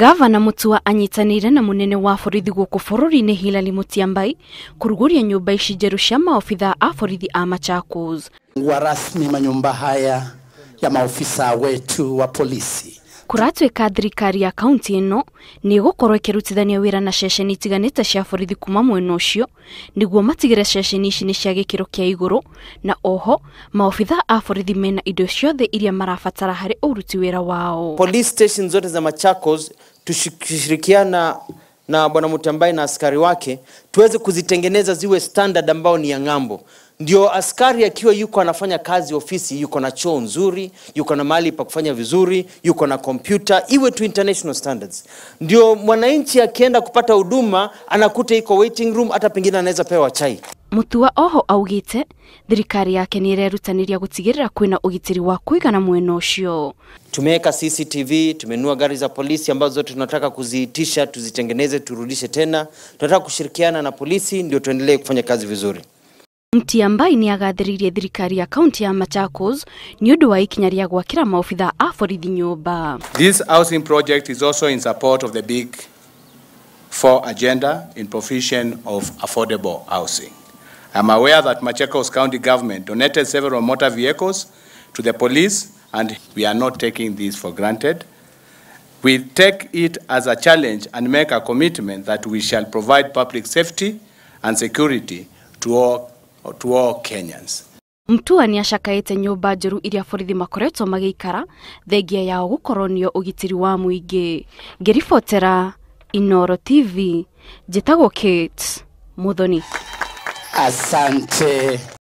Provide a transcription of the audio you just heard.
Gavana Mutua anyitanĩire na mũnene wa borithi gũkũ bũrũri-inĩ Hilary Mutyambai kũrugũria nyũmba ici njerũ cia maobitha a borithi a Machakos. Wa rasmi manyumba haya ya maofisa wetu wa polisi. Kũratuĩka thirikari ya kaunti ĩno nĩ ĩgũkorwo ĩkĩrutithania wĩra na ceceni itiganĩte cia borithi kuma mwena ũcio nĩguo matigĩre ceceni ici nĩ cia gĩkĩro kĩa igũrũ, na oho maobitha a borithi mena indo ciothe iria marabatara harĩ ũruti wĩra wao. Police station zote za Machakos tushirikiana na Bwana Mutyambai na askari wake tuweze kuzitengeneza ziwe standard ambao ni ya ng'ambo. Ndio askari akiwa yuko anafanya kazi ofisi, yuko na choo nzuri, yuko na mahali pa kufanya vizuri, yuko na kompyuta, iwe tu international standards. Ndio mwananchi akienda kupata huduma anakuta iko waiting room, hata pengine anaweza pewa chai. Mutua oho augite thirikari yake nĩ ĩrerutanĩria gũtigĩrĩra kwĩna ũgitĩri wa kũigana mwena ũcio. Tumeweka CCTV, tumenunua gari za polisi ambazo zote tunataka kuziitisha, tuzitengeneze, turudishe tena. Tunataka kushirikiana na polisi ndio tuendelee kufanya kazi vizuri. Mutyambai nĩ agathĩrĩirie thirikari ya kaunti ya Machakos nĩ ũndũ wa ikinya rĩa gwakĩra maobitha a borithi nyũmba. This housing project is also in support of the Big Four agenda in provision of affordable housing. I'm aware that Machakos County government donated several motor vehicles to the police, and we are not taking this for granted. We take it as a challenge and make a commitment that we shall provide public safety and security to all Kenyans. Mutua nĩ acakaĩte nyũmba njerũ iria borithi makoretwo magĩikara thengia yao gũkorwo nĩo ũgitĩri wa mũingĩ. Ngĩribotera Inooro TV, njĩtagwo Kate Muthoni. Asante.